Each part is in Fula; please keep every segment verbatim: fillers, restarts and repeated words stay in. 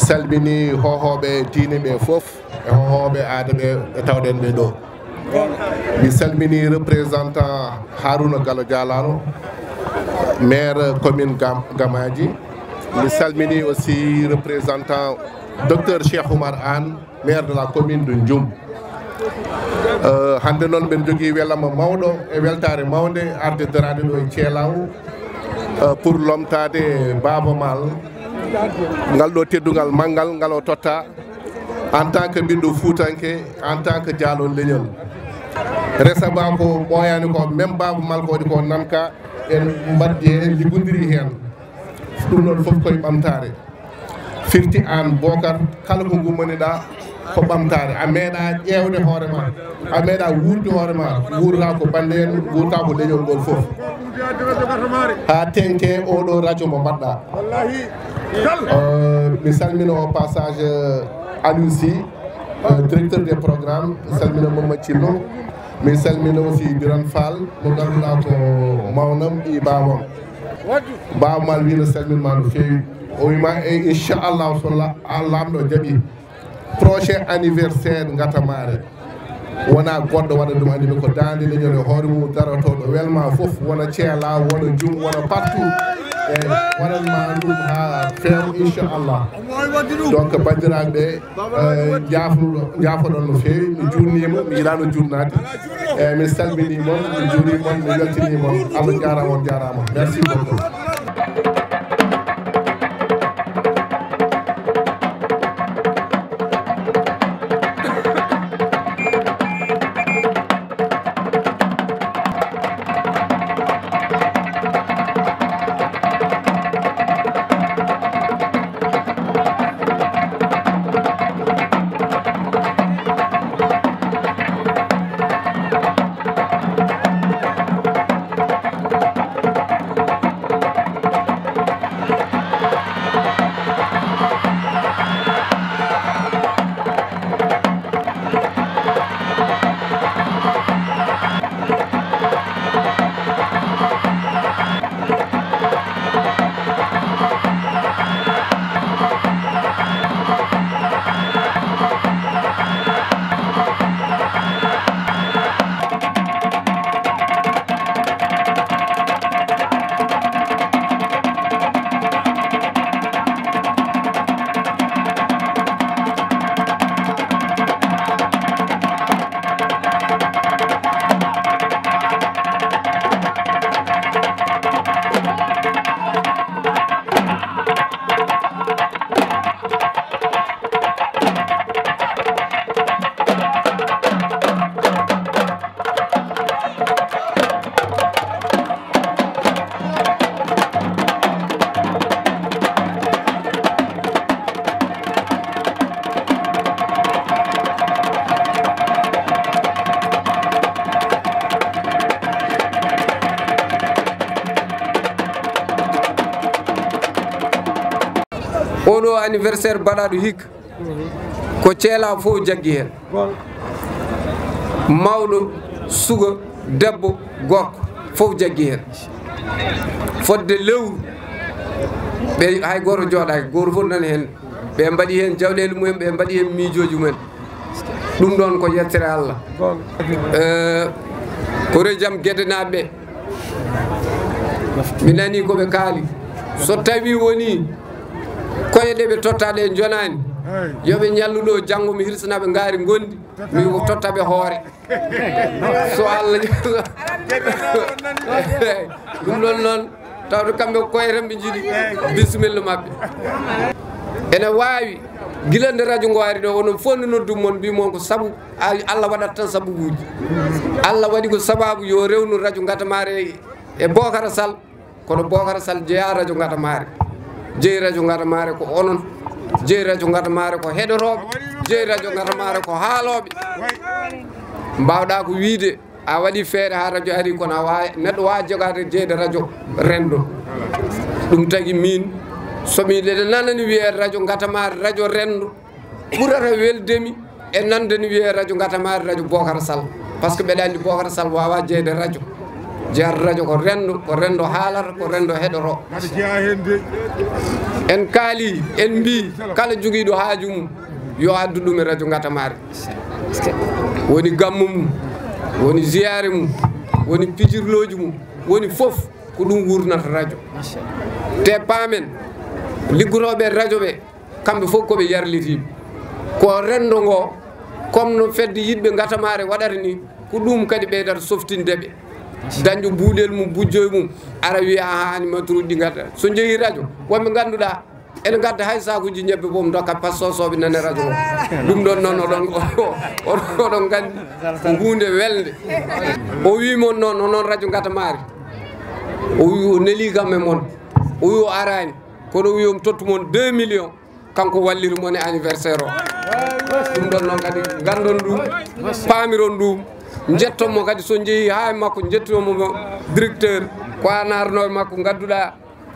Salmini hohooɓe diine ɓe fof e hohooɓe aada ɓe ɓe tawɗen ɓe ɗo. Mi salmini représentant Haruna Gallo Dialano, maire commune Gam-, Gamaji. Mi salmini aussi représentant docteur Cheikh Oumar Anne, maire de la commune de Ndioum. Euh, hannde noon, mbeɗa jogii welama mawɗo e weltaare mawnde arde daraade ɗo e Ceelaw, euh, pour lomtaade Baaba Maal ngal ɗo teddungal manngal ngal o totta en tant que ɓiɗɗo Fuutanke, en tant que jaalo leñol. Resa ba ko ɓooyaani ko, même Baaba Maal ko waɗi ko nanka, en mbaɗdi heen, liggondiri heen. Ɗum noon fof koye ɓamtaare. Firti aan Bocar, kala ko ngummaniɗaa ko ɓamtaare. A meeɗaa ƴeewde hoore ma, a meeɗaa wuurde hoore ma, nguurata ko bannde en, nguurata ko leñol ngol fof. Haa teŋke oɗo radio mo mbaɗɗaa. Euh, mi salmina au passage, euh, Aliou Sy, euh, directeur des programmes, mi salmina Mamadou Thillo, mi salmina aussi Birane Fall, mo ngannduɗaa ko mawnam, ɓii baabam. Baaba Maal wi no salmin ma no feewi. O wi ma, e inchallah, so la-, a Laamɗo jaɓi, prochain anniversaire Ngatamare, wona goɗɗo waɗa ɗum, anndi ko daande leñol e hoore mum darotooɗo, welma fof, wona Ceela, wona Jum, wona partout. E waɗan ma ɗum haa feewa, inchallah. Donc, banndiraaɓe, eh, jaafuɗo-, jaafoɗon no feewi, mi juulniima, mi yiɗaano juulnaade. Eh, mi salminii mon, mi juulii mon, mi weltinii mon. Allah jaaraama, on jaaraama. Merci beaucoup. Oɗo anniversaire baɗaɗo hikka, ko Ceela fof jaggi heen. Mawɗo, suka, debbo, gorko, fof jaggi heen. Fodde lewru, ɓe, hay gooto jooɗaaki, gooto fof nani heen. Ɓe mbaɗi heen jawɗeele mumen, ɓe mbaɗi heen miijooji mumen. Ɗum ɗoon ko yettere Allah. Eh, ko rejam Gedenaaɓe ɓe. Mi nanii ko ɓe kaali. So tawii wonii koye ɗe ɓe totta ɗe njonaani, yo ɓe ñallu ɗo, janngo mi hirsana ɓe ngaari ngondi, mi totta ɓe hoore. So Allah, ɗum ɗoon noon, tawde kamɓe ko koye tan ɓe njiɗi, bisimilla maɓɓe. Ene waawi, gila nde radio ngo ari ɗo, onon fof nde noddum mon, mbi mon ko sabu, a-, Allah waɗat tan sabubuuji. Allah waɗi ko sababu yo rewnu radio Ngatamare e Bookara Sal, kono Bookara Sal jeyaa radio Ngatamare. Jeyi radio Ngatamare ko onon, jeyi radio Ngatamare ko heɗotooɓe, jeyi radio Ngatamare ko haalooɓe. Mbaawɗaa ko wiyde, a waɗi feere haa radio ari, kono a waa-, neɗɗo waawa jogaade jeyde radio renndo. Ɗum tagi miin, so mi, eɗen nanani wiyee radio Ngatamare, radio renndo, ɓurata weldemi e nande no wiyee radio Ngatamare, radio Bookara Sal. Par ce que mbeɗa anndi Bookara Sal waawaa jeyde radio. Jeyaat radio ko renndo, ko renndo haalata, ko renndo heɗoto. En kaali, en mbii, kala jogiiɗo haaju mum, yo addu ɗum e radio Ngatamari. Woni gammu mum, woni ziyaare mum, woni pijirlooji mum, woni fof ko ɗum wuurnata radio. Te paamen, liggotooɓe radio ɓe, kamɓe fof ko ɓe yarlitiiɓe. Ko renndo ngo, comme no fedde yiɗɓe Ngatamari waɗata ni, ko ɗum kadi ɓeydata softinde ɓe. Dañɗo buuɗel mum, bujjoy mum, ara wiya, "Aa, animateur uji ɗi ngadda." So njehii radio, wonɓe ngannduɗaa, ene ngadda hay saakuuji ñebbe boom, ndokka passosoɓe nane radio o. Ɗum ɗon noon, oɗon, oɗon, oɗon nganndi ko huunde welnde. O wii mon noon, onon radio Ngatamari. O wii o nelii kam e mon. O wii o araani. Kono o wii omo tottu mon deux millions. Kanko walliri mon e anniversaire o. Ɗum ɗon noon kadi nganndon ɗum, paamiron ɗum. Njetton mo kadi so njehii haa e makko, njettinon mo directeur. Ko an arnoo e makko, ngadduɗaa.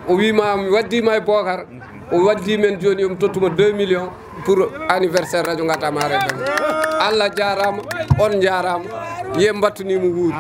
O wii ma mi waddii ma e Bocar. O waddii men jooni, omo tottu mo deux millions pour anniversaire radio Ngatamari F M. Allah jaaraama, on njaaraama. Ye mbattunii mo wuuri.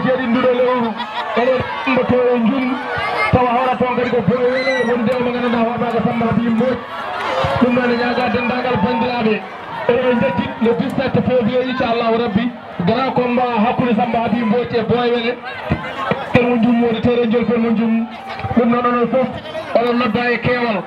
Jeeɗiɗɗo lewru, eɗen mbo to e njum, tawa hawra toon kadi ko Boy Wele, woni dewbo mo ngannduɗaa hoorɓe ko Samba Habib Mbodj. Ɗum noon, e ñaaga denndaangal banndiraaɓe, eɗen njetti le dix-sept février, inchallahu rabbi, grand combat hakkunde Samba Habib Mbodj e Boy Wele. Ken mo njum woni tere njol ken mo njum. Ɗum noon, onon fof oɗon nodda e keewal.